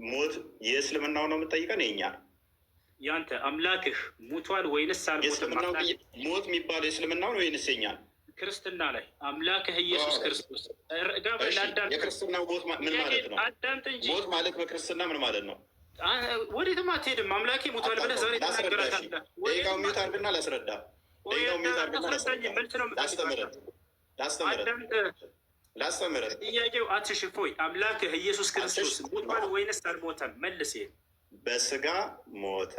ሞት የእስልምናው ነው የምጠይቀን የኛ ያንተ አምላክህ ሙቷል ወይንስ አልሞተም? የእስልምናው ሞት የሚባለው የእስልምናው ነው ወይንስ የኛ ነው? ክርስትና ላይ አምላክህ ኢየሱስ ክርስቶስ። የክርስትናው ሞት ምን ማለት ነው? አዳምጥ እንጂ። ሞት ማለት በክርስትና ምን ማለት ነው? ወዴትም አትሄድም። አምላኬ ሙቷል ብለህ ዛሬ ትናገራታለህ። ደቂቃው mute አድርግና ላስረዳ። ደቂቃው mute አድርግና ላስተምርህ ላስተምርህ ላስተምርህ። ጥያቄው አትሽፎይ፣ አምላክህ ኢየሱስ ክርስቶስ ሙቷል ወይንስ አልሞተም? መልስ። በስጋ ሞተ፣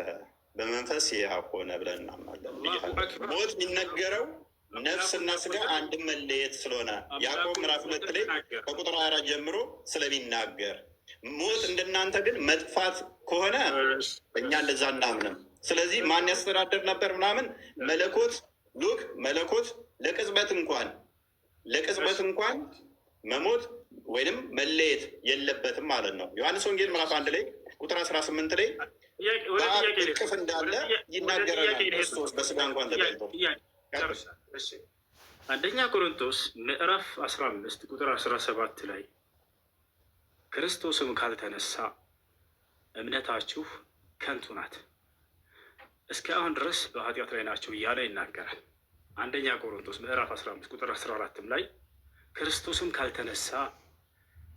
በመንፈስ ሕያው ሆነ ብለን እናምናለን። ሞት የሚነገረው ነፍስና ስጋ አንድ መለየት ስለሆነ ያዕቆብ ምዕራፍ 2 ላይ ከቁጥር 24 ጀምሮ ስለሚናገር፣ ሞት እንደናንተ ግን መጥፋት ከሆነ እኛ እንደዛ እናምንም። ስለዚህ ማን ያስተዳደር ነበር ምናምን መለኮት፣ look፣ መለኮት ለቅጽበት እንኳን መሞት ወይንም መለየት የለበትም ማለት ነው። ዮሐንስ ወንጌል ምዕራፍ 1 ላይ ቁጥር 18 ላይ በአብ እቅፍ እንዳለ ይናገረናል። ክርስቶስ በስጋ እንኳን ተገልጦ። አንደኛ ቆሮንቶስ ምዕራፍ 15 ቁጥር 17 ላይ ክርስቶስም ካልተነሳ እምነታችሁ ከንቱ ናት፣ እስከ አሁን ድረስ በኃጢአት ላይ ናቸው እያለ ይናገራል። አንደኛ ቆሮንቶስ ምዕራፍ 15 ቁጥር 14ም ላይ ክርስቶስም ካልተነሳ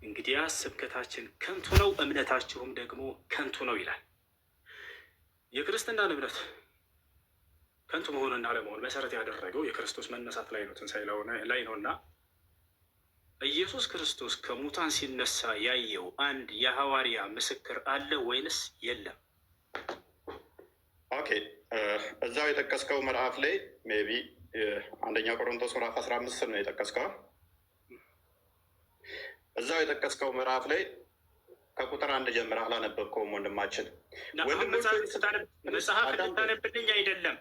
እንግዲያስ ስብከታችን ከንቱ ነው፣ እምነታችሁም ደግሞ ከንቱ ነው ይላል። የክርስትናን እምነት ከንቱ መሆንና አለመሆን መሰረት ያደረገው የክርስቶስ መነሳት ላይ ነው፣ ትንሣኤ ላይ ነው። እና ኢየሱስ ክርስቶስ ከሙታን ሲነሳ ያየው አንድ የሐዋርያ ምስክር አለ ወይንስ የለም? Okay፣ እዛው የጠቀስከው ምዕራፍ ላይ maybe አንደኛ ቆሮንቶስ ምዕራፍ 15 ነው የጠቀስከው። እዛው የጠቀስከው ምዕራፍ ላይ ከቁጥር 1 ጀምረህ አላነበብከውም ወንድማችን። መጽሐፍ እንድታነብልኝ አይደለም።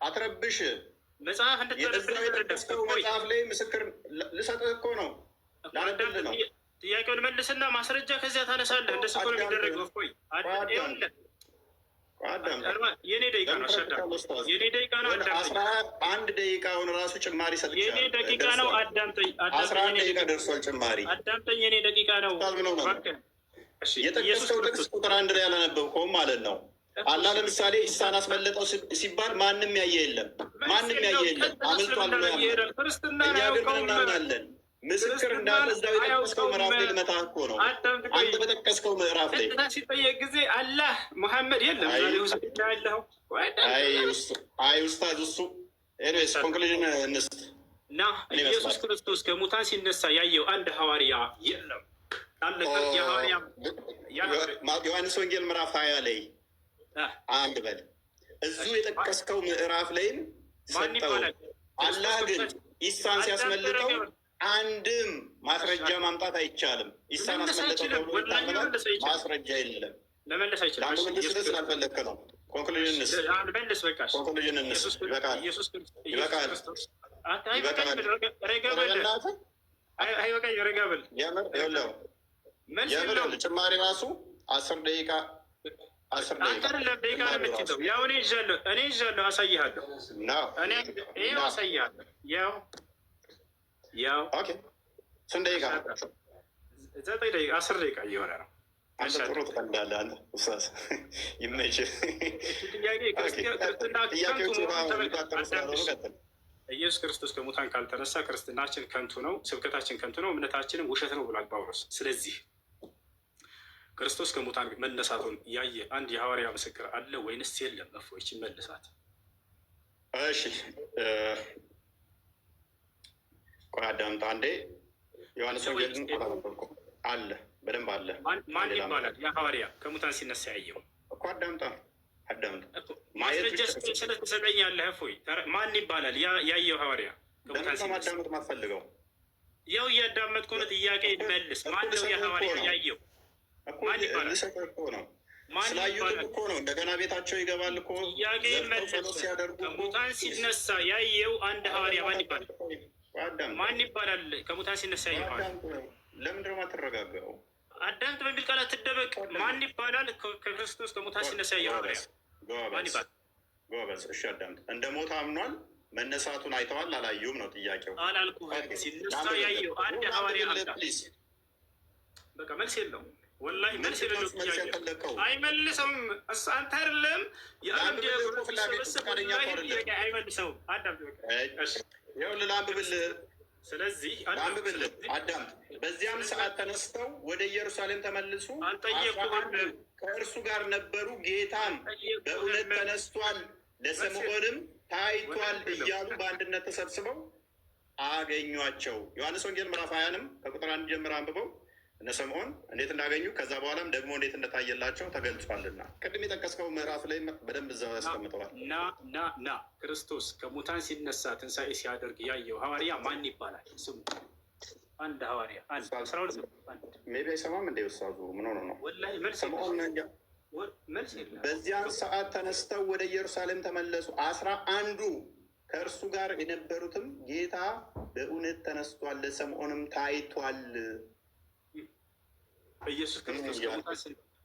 አትረብሽ። መጽሐፍ እንድታነብልኝ የጠቀስከው መጽሐፍ ላይ ምስክር ልሰጥህ እኮ ነው፣ ላነብልህ ነው። ጥያቄውን መልስና ማስረጃ ከዚያ ታነሳለህ። እንደሱ እኮ ነው የሚደረገው። እፎይ፣ የኔ ደቂቃ ነው። የኔ ደቂቃ ነው። 11 ደቂቃውን ራሱ ጭማሪ ሰጥቻለሁ። የኔ ደቂቃ ነው። አዳምጠኝ። 11 ደቂቃ ደርሷል ጭማሪ። አዳምጠኝ። የኔ ደቂቃ ነው። የጠቀስከው ጥቅስ ቁጥር 1 ላይ ያላነበብከውም ማለት ነው። አላህ ለምሳሌ ኢሳን አስመለጠው ሲባል ማንም ያየ የለም። ማንም ያየ የለም። አምልጧል ብሎ ያምናል። እኛ ግን ምን እናምናለን? ምስክር እንዳለ እዛው የጠቀስከው ምዕራፍ ላይ ልመታ እኮ ነው። አንተ በጠቀስከው ምዕራፍ ላይ ሲጠየቅ ጊዜ አላህ ሙሐመድ የለም። ያለው አይ ኡስታዝ፣ እሱ anyways conclusion እንስጥ። እና ኢየሱስ ክርስቶስ ከሙታን ሲነሳ ያየው አንድ ሐዋርያ የለም። ዮሐንስ ወንጌል ምዕራፍ 20 ላይ አንድ በል፣ እዙ የጠቀስከው ምዕራፍ ላይም ሰጠው። አላህ ግን ኢሳን ሲያስመልጠው አንድም ማስረጃ ማምጣት አይቻልም። ኢሳን አስመለጠው ተብሎ ይታመናል፣ ማስረጃ የለም። ለመለስ አይችልም። ለአንዱ መልስ ስላልፈለግክ ነው። Conclusion እንስ መልስ በቃ። Conclusion እንስ። ይበቃል፣ ይበቃል፣ ይበቃል። ረጋ በል። የምር ይኸውልህ፣ የምር ጭማሪ ራሱ 10 ደቂቃ፣ 10 አንተ ደቂቃ አይደለም ደቂቃ ነው የምትይዘው። ያው እኔ ይዣለሁ፣ እኔ ይዣለሁ፣ አሳይሃለሁ። እኔ ይኸው አሳይሃለሁ። ያው ያው Okay፣ ስንት ደቂቃ? 9 ደቂቃ፣ 10 ደቂቃ እየሆነ ነው። አንተ ጥሩ ትቀልዳለህ። አንተ ኡስታዝ ይመችህ። ጥያቄ ክርስትና ጥያቄዎች ከንቱ መሆኑን ተመልከት። የሚቋጠሩ ስላልሆኑ ቀጥል። ኢየሱስ ክርስቶስ ከሙታን ካልተነሳ ክርስትናችን ከንቱ ነው፣ ስብከታችን ከንቱ ነው፣ እምነታችንም ውሸት ነው ብሏል ጳውሎስ። ስለዚህ ክርስቶስ ከሙታን መነሳቱን ያየ አንድ የሐዋርያ ምስክር አለ ወይንስ የለም? እፎይ መልሳት። እሺ፣ ቆይ አዳምጥ አንዴ። ዮሐንስ ወንጌልን አላነበብኩም። አለ፣ በደንብ አለ። ማን ይባላል? ያ ሐዋርያ ከሙታን ሲነሳ ያየው? እኮ አዳምጣ፣ አዳምጥ። ማየት ማስረጃ ብቻ ስለትሰጠኛለህ። እፎይ፣ ማን ይባላል ያየው ሐዋርያ ከሙታን ለምን ሲነሳ? ማዳመጥ ማትፈልገው? ያው እያዳመጥኩ ነው። ጥያቄ መልስ። ማን ነው ያ ሐዋርያ ያየው? እኮ ማን ይባላል? ልሰጥህ እኮ ነው። ማን ስላዩትም ይባላል? እኮ ነው። እንደገና ቤታቸው ይገባል እኮ። ጥያቄ ዘግተው መልስ። ጸሎት ሲያደርጉ እኮ። ከሙታን ሲነሳ ያየው አንድ ሐዋርያ ማን ይባላል? አዳምጥ። ማን ይባላል? ከሙታን ሲነሳ ያየው ሐዋርያ? አዳምጥ። ለምንድን ነው የማትረጋጋው? አዳምጥ በሚል ቃላት ትደበቅ። ማን ይባላል? ከክርስቶስ ከሙታን ሲነሳ ያየው ሐዋርያ ማን ጎበዝ ይባላል? ጎበዝ። እሺ አዳምጥ። እንደ ሞተ አምኗል። መነሳቱን አይተዋል አላዩም ነው ጥያቄው። አላልኩህም። ሲነሳ ያየው አንድ ሐዋርያ አምጣ። Please። በቃ መልስ የለውም። ወላሂ መልስ ምንድን ነው የሌለው መልስ ጥያቄ ነው። ያልፈለግከው? አይመልሰውም። እሱ አንተ አይደለም የዓለም ለአንብብልህ እኮ ዲያቆናት ፍላጎት ሲሰበሰብ ፈቃደኛ እኮ ወላሂ አይደለም። ጥያቄ አይመልሰውም። አዳምጥ በቃ። እሺ፣ ይኸውልህ ላንብብልህ ስለዚህ አዳምጥ። ላንብብልህ ስለዚህ አዳምጥ። በዚያም ሰዓት ተነስተው ወደ ኢየሩሳሌም ተመልሱ። አልጠየቅኩህም። 11ዱ ከእርሱ ጋር ነበሩ። ጌታም በእውነት አልጠየቅኩህም። ተነስቷል፣ ለስምዖንም ታይቷል እያሉ በአንድነት ተሰብስበው አገኟቸው። ዮሐንስ ወንጌል ምዕራፍ 20ንም ከቁጥር 1 ጀምር አንብበው እነ ስምዖን እንዴት እንዳገኙ ከዛ በኋላም ደግሞ እንዴት እንደታየላቸው ተገልጿልና ቅድም የጠቀስከው ምዕራፍ ላይ በደንብ እዛው ያስቀምጠዋል። ና ና ና ክርስቶስ ከሙታን ሲነሳ ትንሣኤ ሲያደርግ ያየው ሐዋርያ ማን ይባላል? ስሙ አንድ ሐዋርያ አንድ 12 አንድ። Maybe አይሰማም እንደ ኡስታዙ ምን ሆኖ ነው? ወላሂ መልስ ስምዖን የለም። መልስ የለም። በዚያን ሰዓት ተነስተው ወደ ኢየሩሳሌም ተመለሱ። 11ዱ ከእርሱ ጋር የነበሩትም ጌታ በእውነት ተነስቷል፣ ለስምዖንም ታይቷል። ኢየሱስ ክርስቶስ ከሙታን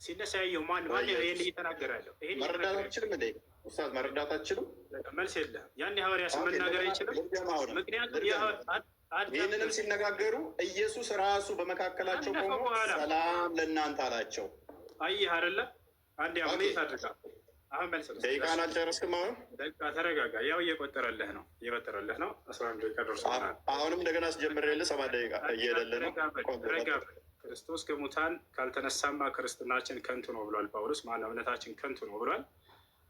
ሲነሳ ያየው ማን ማን? ይሄን እየተናገረ ያለው ይሄን መረዳት እየተናገረ አትችልም እንዴ ኡስታዝ? መረዳት አትችልም? ያለው መልስ የለም። ያን የሐዋርያ ስም መናገር አይችልም። ልድገም አሁንም ምክንያቱም ልድገም። ይህንንም ሲነጋገሩ ኢየሱስ ራሱ በመካከላቸው ካለፈ ቆሞ በኋላ ሰላም ለእናንተ አላቸው። አየህ አይደለ? አንድ ያው Okay። እንዴት አድርጋ አሁን መልስ ልስጥ። ደቂቃን አልጨረስክም? አሁን በቃ ተረጋጋ። ያው እየቆጠረልህ ነው፣ እየቆጠረልህ ነው። 11 ደቂቃ ደርሶናል። አሁንም እንደገና አስጀምሬልህ 7 ደቂቃ እየሄደልህ ነው። ቆንጆ፣ ረጋ ቀጥል። በል። ክርስቶስ ከሙታን ካልተነሳማ ክርስትናችን ከንቱ ነው ብሏል ጳውሎስ። ማነው እምነታችን ከንቱ ነው ብሏል።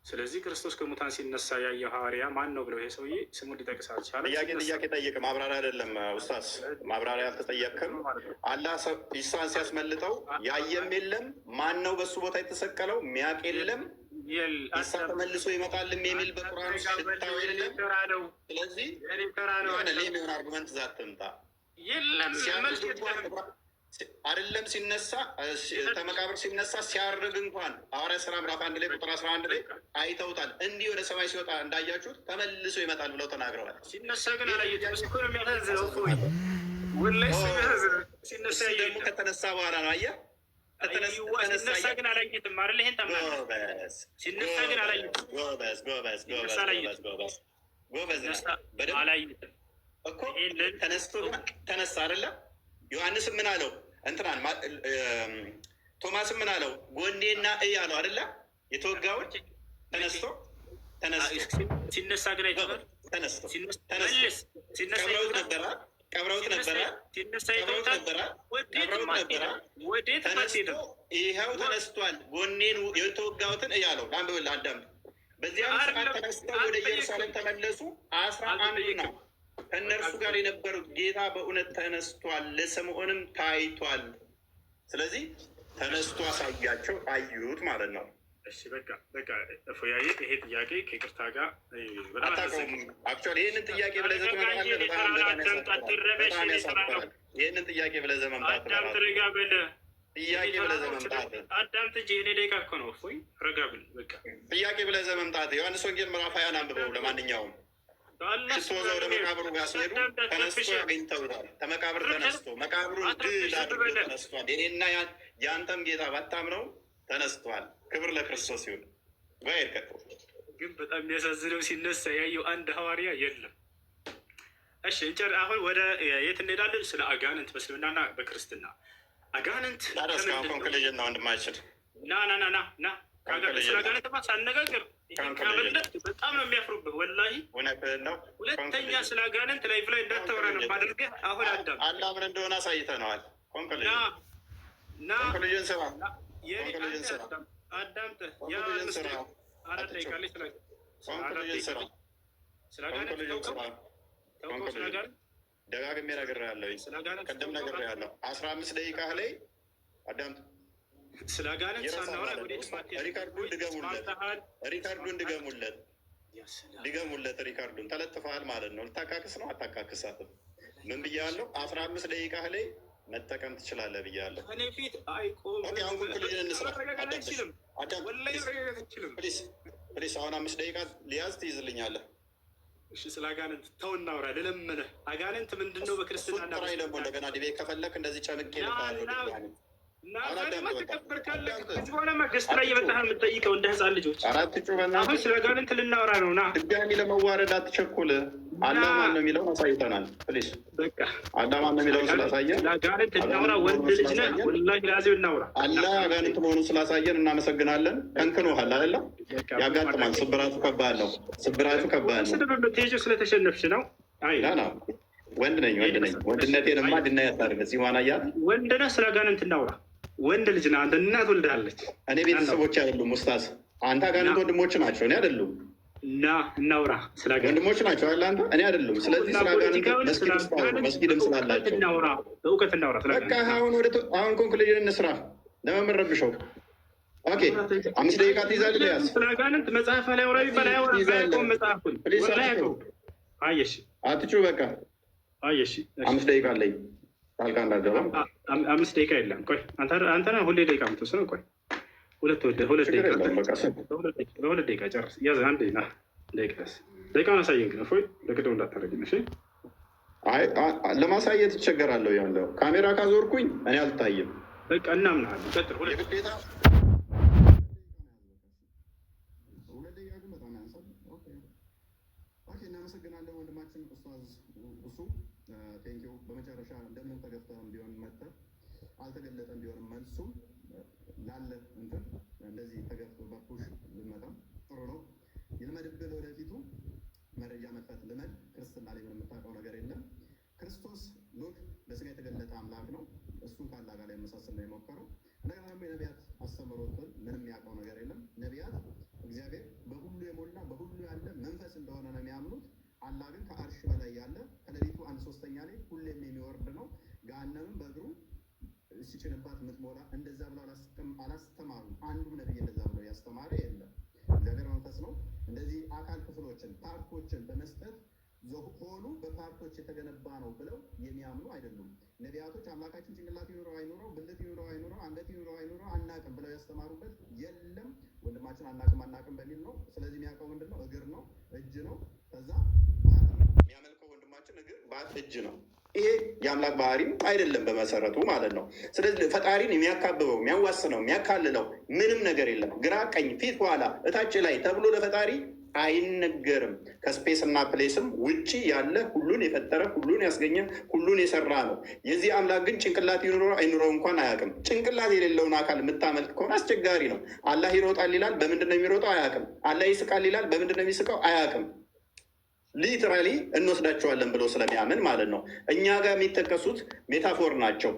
ስለዚህ ክርስቶስ ከሙታን ሲነሳ ያየው ሐዋርያ ማን ነው ብለው ይሄ ሰውዬ ስሙን ሊጠቅስ አልቻለም። ጥያቄ ሲነሳ ጥያቄ ጠይቅ፣ ማብራሪያ አይደለም ኡስታዝ፣ ማብራሪያ አልተጠየቅክም። ማለት ነው። አላህ ኢሳን ሲያስመልጠው ያየም የለም። ማን ነው በሱ ቦታ የተሰቀለው ሚያቅ የለም። ኢሳ ተመልሶ ይመጣልም የሚል በቁርአን ውስጥ ሽታው የለም። ተራ ነው፣ ስለዚህ የኔ ተራ ነው። የሆነ lame የሆነ argument ይዘህ አትምጣ። የለም መልስ ሲያርግ እንኳን የለም። አይደለም ሲነሳ ከመቃብር ሲነሳ ሲያርግ እንኳን ሐዋርያት ሥራ ምዕራፍ 1 ላይ ቁጥር 11 ላይ አይተውታል። እንዲህ ወደ ሰማይ ሲወጣ እንዳያችሁት ተመልሶ ይመጣል ብለው ተናግረዋል። ሲነሳ ግን አላየሁትም። እሱ እኮ ነው የሚያሳዝነው እኮ ወላሂ እሱ የሚያሳዝነው ሲነሳ እሱ ያየው ደግሞ የለም። ከተነሳ በኋላ ነው። አየህ አይዋ ተነሳ ሲነሳ ግን አላየትም አይደል? ይሄን ታምናለህ? ጎበዝ ሲነሳ ግን አላየትም። ጎበዝ ጎበዝ ጎበዝ ሲነሳ ጎበዝ አላየትም። ጎበዝ ጎበዝ ነህ። ሲነሳ በደንብ አላየትም። እኮ ይሄንን ተነስቶ ግን ተነሳ አይደለ? ዮሐንስም ምን አለው? እንትናን ቶማስም ምን አለው? ጎኔና እይ አለው አይደለ? የተወጋውን ተነስቶ ተነስቶ ሲነሳ ግን አይተውታል። ተነስቶ ሲነሳ ተነስቶ መልስ ሲነሳ ቀብረውት አይተውታል። ነበረ ቀብረውት ነበረ ሲነሳ ቀብረውት አይተውታል። ነበረ ወዴትም ቀብረውት ነበረ። አትሄድም። ወዴትም ተነስቶ አትሄድም። ይኸው ተነስቷል፣ ጎኔን የተወጋሁትን እያለው አንብብል አዳም። በዚያም ሰዓት አይደለም፣ ተነስተው ወደ ኢየሩሳሌም ተመለሱ። 11ዱና ከእነርሱ ጋር የነበሩት ጌታ በእውነት ተነስቷል፣ ለስምዖንም ታይቷል። ስለዚህ ተነስቶ አሳያቸው፣ አዩት ማለት ነው። እሺ በቃ በቃ እፎያዬ፣ ይሄ ጥያቄ ከይቅርታ ጋር በጣም አታውቀውም። Actually ይህንን ጥያቄ ብለህ ይዘህ ትመጣለህ። በጣም በጣም ያሳፍራል። በጣም ያሳፍራል። ይህንን ጥያቄ ብለህ ይዘህ መምጣት አዳምጥ፣ በራሱ ረጋ በል። ጥያቄ ብለህ ይዘህ መምጣት አዳምጥ እንጂ የኔ ደቂቃ እኮ ነው። እፎይ ረጋ ብል በቃ ጥያቄ ብለህ ይዘህ መምጣት። ዮሐንስ ወንጌል ምዕራፍ 20ን አንብበው። ለማንኛውም በአላህ ሽቶ ይዘው ወደ መቃብሩ ጋር ሲሄዱ ተነስቶ አግኝተውታል። ከመቃብር ተነስቶ መቃብሩን ድል አድርጎ ተነስቷል። የኔና የአንተም ጌታ ባታምነው ተነስቷል። ክብር ለክርስቶስ ይሁን። ጋር ቀጥል። ግን በጣም የሚያሳዝነው ሲነሳ ያየው አንድ ሐዋርያ የለም። እሺ እንጨር። አሁን ወደ የት እንሄዳለን? ስለ አጋንንት በእስልምናና በክርስትና አጋንንት ታዲያ እስካሁን ከምንድን ነው? Conclusion ነው ወንድማችን። ና ና ና ና ና ስለ አጋንንትማ ሳነጋግር ይሄን ካመለጥክ በጣም ነው የሚያፍሩብህ። ወላሂ እውነትህን ነው። ሁለተኛ ስለ አጋንንት live ላይ እንዳታወራ ነው የማደርግህ። አሁን አዳም አላህ ምን እንደሆነ አሳይተነዋል። ና Conclusion ና Conclusion ስራ የኔ Conclusion አንተ ስራ አዳም አዳምጥህ ያ Conclusion 5 ስራ ደቂቃ 4 ደቂቃ ላይ ስለ 4 Conclusion ደቂቃ ስራ ላይ ስለ አጋንንት Conclusion ታውቀው ስራ ታውቀው ስለ Conclusion አጋንንት ደጋግሜ ነግሬሃለሁ። ስለ አጋንንት ቅድም ታውቀው ነግሬሃለሁ። 15 ደቂቃ ላይ አዳምጥ። ስለ አጋንንት ይረሳል ሳናወራ ማለት ነው። ወዴትም አትሄድም። Record ኡን ድገሙለት፣ ተስማምተሃል? Record ኡን ድገሙለት፣ ያ ሰላም። ድገሙለት record ኡን። ተለጥፈሃል ማለት ነው። ልታካክስ ነው? አታካክሳትም። ምን ብያለሁ? 15 ደቂቃ ላይ መጠቀም ትችላለህ ብያለሁ። እኔ ፊት አይቆምም። Okay፣ አሁን conclusion እንስራ። መረጋጋት አዳምጥ፣ አይችልም። አዳምጥ። ወላሂ መረጋጋት አይችልም። Please please። አሁን 5 ደቂቃ ሊያዝ ትይዝልኛለህ። እሺ ስለ አጋንንት ተው እናውራ፣ ልለምንህ። አጋንንት ምንድን ነው በክርስትና እሱን ጥራኝ ደግሞ እንደገና debate ከፈለክ እንደዚህ ጨምቄ ልካለሁ ድጋሚ። እና አሁን ዛሬማ አዳምጥ፣ በቃ ትከበርካለህ። አዳምጥ። ከዚህ በኋላማ guest ላይ እየመጣህ ነው የምትጠይቀው እንደ ህፃን ልጆች። አራት ጩ አሁን በእናትህ ስለ አጋንንት ልናወራ ነው። ና ድጋሚ ለመዋረድ አትቸኩል። አላህ ማን ነው የሚለውን አሳይተናል። Please። በቃ። አላህ ማን ነው የሚለውን ስላሳየን ለአጋንንት እናውራ። ወንድ ልጅ ነህ፣ ወላሂ ላዚም እናውራ። አላህ አጋንንት መሆኑን ስላሳየን እናመሰግናለን። ከንክኖሃል አይደለ? ያጋጥማል። ስብራቱ ከባድ ነው። ስብራቱ ከባድ ነው። ስድብ የምትሄጂው ስለተሸነፍሽ ነው። አይ። ና፣ ወንድ ነኝ፣ ወንድ ነኝ። ወንድነቴንማ ድና ያታርገ ሲዋና እያለ። ወንድ ነህ፣ ስለ አጋንንት እናውራ። ወንድ ልጅ ነህ አንተ፣ እናት ወልዳለች። እኔ ቤተሰቦች አይደሉም ኡስታዝ። አንተ አጋንንት ወንድሞች ናቸው፣ እኔ አይደሉም። እና እናውራ ስለ አጋንንት። ወንድሞች ናቸው አይደል አንተ? እኔ አይደሉም። ስለዚህ ስለ አጋንንት መስጊድ ውስጥ አውሩ፣ መስጊድም ስላላቸው እናውራ፣ በእውቀት እናውራ ስለ በቃ። አጋንንት። አሁን ወደ አሁን conclusion እንስራ። ለመመረብሸው okay፣ 5 ደቂቃ ትይዛለህ። ያዝ። ስለ አጋንንት መጽሐፍ ላይ አውራ ቢባል አያወራም። ትይዛለህ። አያውቀውም መጽሐፉን። Please። ወላሂ አያውቀውም። አየሽ። አትጩ በቃ። አየሽ። 5 ደቂቃ አለኝ። ጣልቃ እንዳገባ። 5 ደቂቃ የለም። ቆይ፣ አንተ ነህ ሁሌ ደቂቃ የምትወስነው። ቆይ፣ ሁለት ሁለት ችግር ደቂቃ የለውም። በቃ ስም በ2 ደቂቃ ጨርስ። ያዝ፣ አንድ ና ደቂቃ ያዝ። ደቂቃውን አሳየን ግን እፎይ፣ ለቅድም እንዳታደርግን እሺ። አይ ለማሳየት ይቸገራለሁ። ያለው ካሜራ ካዞርኩኝ እኔ አልታይም። በቃ እናምናለን። ቀጥል። ሁለት የግዴታ 2 ደቂቃ ግን በጣም ያንሳል። Okay፣ እናመሰግናለን ወንድማችን ኡስታዝ እሱ፣ thank you። በመጨረሻ እንደምንም ተገፍተህም ቢሆን መጥተህ አልተገለጠም ቢሆንም መልሱም ላለ እንትን እንደዚህ ተገፍቶ በ push ልመጣም ጥሩ ነው። ይልመድብህ፣ ለወደፊቱ መረጃ መክፈት ልመድ። ክርስትና ላይ ምንም የምታውቀው ነገር የለም። ክርስቶስ look በስጋ የተገለጠ አምላክ ነው። እሱን ከአላህ ጋር ሊያመሳስል ነው የሞከረው። እንደገና ደግሞ የነቢያት አስተምህሮትን ምንም የሚያውቀው ነገር የለም። ነቢያት እግዚአብሔር በሁሉ የሞላ በሁሉ ያለ መንፈስ እንደሆነ ነው የሚያምኑት። አላህ ግን ከአርሽ በላይ ያለ ከሌሊቱ አንድ ሶስተኛ ላይ ሁሌም የሚወርድ ነው። ገሃነምም በእግሩ ሲጭንባት የምትሞላ እንደዛ ብለው አላስተማሩም። አንዱም ነቢይ እንደዛ ብለው ያስተማረ የለም። እግዚአብሔር መንፈስ ነው። እንደዚህ አካል ክፍሎችን part ኦችን በመስጠት ሆኑ በ part ኦች የተገነባ ነው ብለው የሚያምኑ አይደሉም። ነቢያቶች አምላካችን ጭንቅላት ይኑረው አይኑረው፣ ብልት ይኑረው አይኑረው፣ አንገት ይኑረው አይኑረው አናቅም ብለው ያስተማሩበት የለም። ወንድማችን አናቅም አናቅም በሚል ነው። ስለዚህ የሚያውቀው ምንድን ነው? እግር ነው፣ እጅ ነው። ከዛ የሚያመልከው ወንድማችን እግር፣ ባት፣ እጅ ነው። ይሄ የአምላክ ባህሪም አይደለም በመሰረቱ ማለት ነው። ስለዚህ ፈጣሪን የሚያካብበው፣ የሚያዋስነው፣ የሚያካልለው ምንም ነገር የለም። ግራ ቀኝ፣ ፊት ኋላ፣ እታች ላይ ተብሎ ለፈጣሪ አይነገርም። ከ space እና place ም ውጪ ያለ ሁሉን የፈጠረ፣ ሁሉን ያስገኘ፣ ሁሉን የሰራ ነው። የዚህ አምላክ ግን ጭንቅላት ይኑረው አይኑረው እንኳን አያውቅም። ጭንቅላት የሌለውን አካል የምታመልክ ከሆነ አስቸጋሪ ነው። አላህ ይሮጣል ይላል። በምንድን ነው የሚሮጠው? አያውቅም። አላህ ይስቃል ይላል። በምንድን ነው የሚስቀው? አያውቅም። Literally እንወስዳቸዋለን ብሎ ስለሚያምን ማለት ነው። እኛ ጋር የሚጠቀሱት metaphor ናቸው።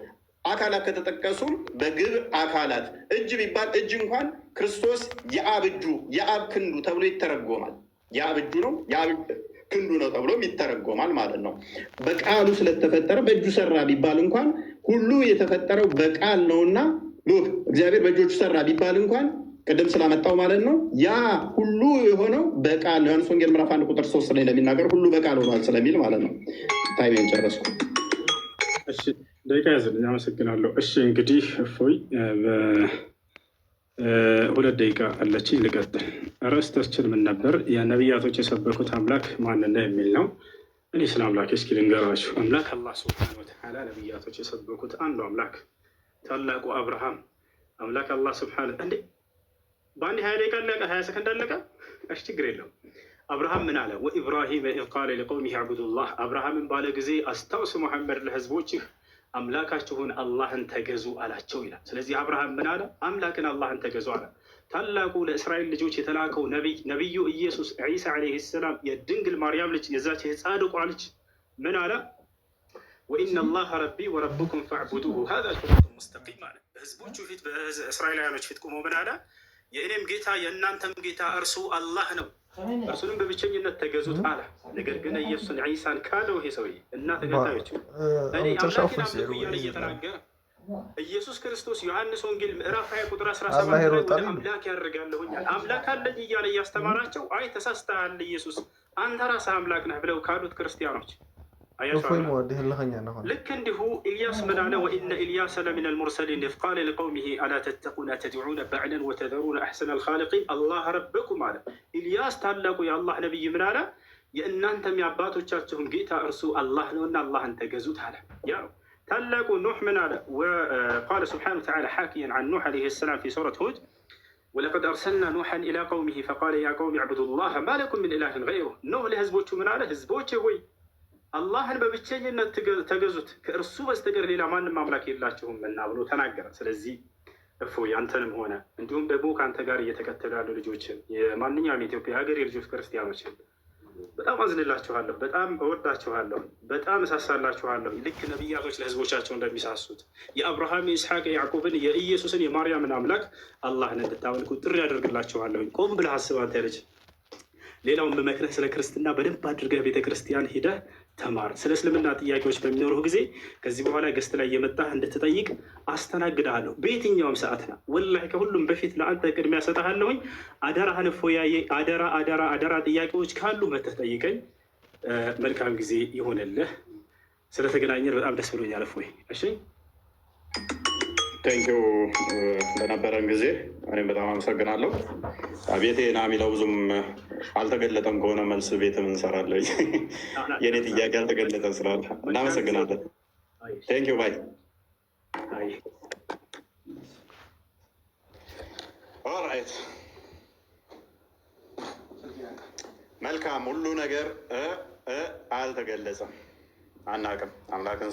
አካላት ከተጠቀሱም በግብር አካላት እጅ ቢባል እጅ እንኳን ክርስቶስ የአብ እጁ የአብ ክንዱ ተብሎ ይተረጎማል። የአብ እጁ ነው፣ የአብ ክንዱ ነው ተብሎም ይተረጎማል ማለት ነው። በቃሉ ስለተፈጠረ በእጁ ሰራ ቢባል እንኳን ሁሉ የተፈጠረው በቃል ነውና look እግዚአብሔር በእጆቹ ሰራ ቢባል እንኳን ቅድም ስላመጣው ማለት ነው። ያ ሁሉ የሆነው በቃል ነው። ዮሐንስ ወንጌል ምዕራፍ 1 ቁጥር 3 ላይ እንደሚናገር ሁሉ በቃል ሆኗል ስለሚል ማለት ነው። Time ኤን ጨረስኩ። እሺ፣ ደቂቃ ያዝልኝ። አመሰግናለሁ። እሺ እንግዲህ እፎይ 2 ደቂቃ አለችኝ፣ ልቀጥል። ርዕሳችን ምን ነበር? የነቢያቶች የሰበኩት አምላክ ማን ነው የሚል ነው። እኔ ስለ አምላክ እስኪ ልንገራችሁ። አምላክ አላህ ሱብሓነሁ ወተዓላ ነቢያቶች የሰበኩት አንዱ አምላክ ታላቁ አብርሃም አምላክ አላህ ሱብሓነሁ እንዴ፣ በአንድ 20 ደቂቃ አለቀ፣ 20 ሰከንድ አለቀ። እሺ ችግር የለውም። አብርሃም ምን አለ? وإبراهيم إذ قال لقومه اعبدوا الله። አብርሃምን ባለ ጊዜ አስታውስ ሙሐመድ ለህዝቦችህ አምላካችሁን አላህን ተገዙ አላቸው ይላል። ስለዚህ አብርሃም ምን አለ? አምላክን አላህን ተገዙ አለ። ታላቁ ለእስራኤል ልጆች የተላከው ነቢይ ነቢዩ ኢየሱስ ዒሳ ዓለይሂ ሰላም የድንግል ማርያም ልጅ የዛች የጻድቋ ልጅ ምን አለ? وإن الله ربي وربكم فاعبدوه هذا صراط مستقيم አለ። በህዝቦቹ ፊት በእስራኤላውያኖች ፊት ቆሞ ምን አለ? የእኔም ጌታ የእናንተም ጌታ እርሱ አላህ ነው፣ እርሱንም በብቸኝነት ተገዙት አለ። ነገር ግን ኢየሱስን ዒሳን ካደው ይሄ ሰውዬ እና ተከታዮቹ። እኔ አምላኬን አምልኩ እያለ እየተናገረ ኢየሱስ ክርስቶስ ዮሐንስ ወንጌል ምዕራፍ 20 ቁጥር 17 ላይ ወደ አምላክ ያደርጋለሁኛል አምላክ አለኝ እያለ እያስተማራቸው አይ ተሳስተሃል ኢየሱስ አንተ ራስህ አምላክ ነህ ብለው ካሉት ክርስቲያኖች። ልክ እንዲሁ ኢልያስ ምን አለ? وإن إلياس لمن المرسلين إذ قال لقومه ألا تتقون أتدعون بعلا وتذرون أحسن الخالقين الله ربكم አለ። ኢልያስ ታላቁ የአላህ ነቢይ ምን አለ? የእናንተም የአባቶቻችሁም ጌታ እርሱ አላህ ነውና አላህን ተገዙት አለ። ያ ታላቁ ኑሕ ምን አለ? قال سبحانه وتعالى حاكيا عن نوح عليه السلام في سورة هود ولقد أرسلنا نوحا إلى قومه فقال يا قوم اعبدوا الله ما لكم من إله غيره። ኖህ ለህዝቦቹ ምን አለ? ህዝቦቼ ሆይ፣ አላህን በብቸኝነት ተገዙት፣ ከእርሱ በስተቀር ሌላ ማንም አምላክ የላችሁምና ብሎ ተናገረ። ስለዚህ እፎይ አንተንም ሆነ እንዲሁም ደግሞ ከአንተ ጋር እየተከተሉ ያሉ ልጆችን፣ የማንኛውም የኢትዮጵያ ሀገር የልጆች ክርስቲያኖችን በጣም አዝንላችኋለሁ፣ በጣም እወዳችኋለሁ፣ በጣም እሳሳላችኋለሁ። ልክ ነቢያቶች ለህዝቦቻቸው እንደሚሳሱት የአብርሃም፣ የኢስሐቅ፣ የያዕቆብን፣ የኢየሱስን፣ የማርያምን አምላክ አላህን እንድታመልኩ ጥሪ ያደርግላችኋለሁ። ቆም ብለህ አስብ አንተ ልጅ። ሌላውን የምመክርህ ስለ ክርስትና በደንብ አድርገህ ቤተክርስቲያን ሂደህ ተማር። ስለ እስልምና ጥያቄዎች በሚኖሩህ ጊዜ ከዚህ በኋላ guest ላይ እየመጣህ እንድትጠይቅ አስተናግድሃለሁ። በየትኛውም ሰዓት ና፣ ወላሂ ከሁሉም በፊት ለአንተ ቅድሚያ ሰጠሃለሁኝ። አደራህን እፎያዬ፣ አደራ አደራ አደራ። ጥያቄዎች ካሉ መተህ ጠይቀኝ። መልካም ጊዜ ይሆንልህ። ስለተገናኘን በጣም ደስ ብሎኛል እፎይ። እሺ። Thank you ለነበረን ጊዜ እኔም በጣም አመሰግናለሁ። ቤቴ ና የሚለው ብዙም አልተገለጠም ከሆነ መልስ ቤት እንሰራለን። የእኔ ጥያቄ አልተገለጠም ስላለ እናመሰግናለን። Thank you, bye. አይ። Alright፣ መልካም። ሁሉ ነገር አልተገለጸም፣ አናውቅም አምላክን።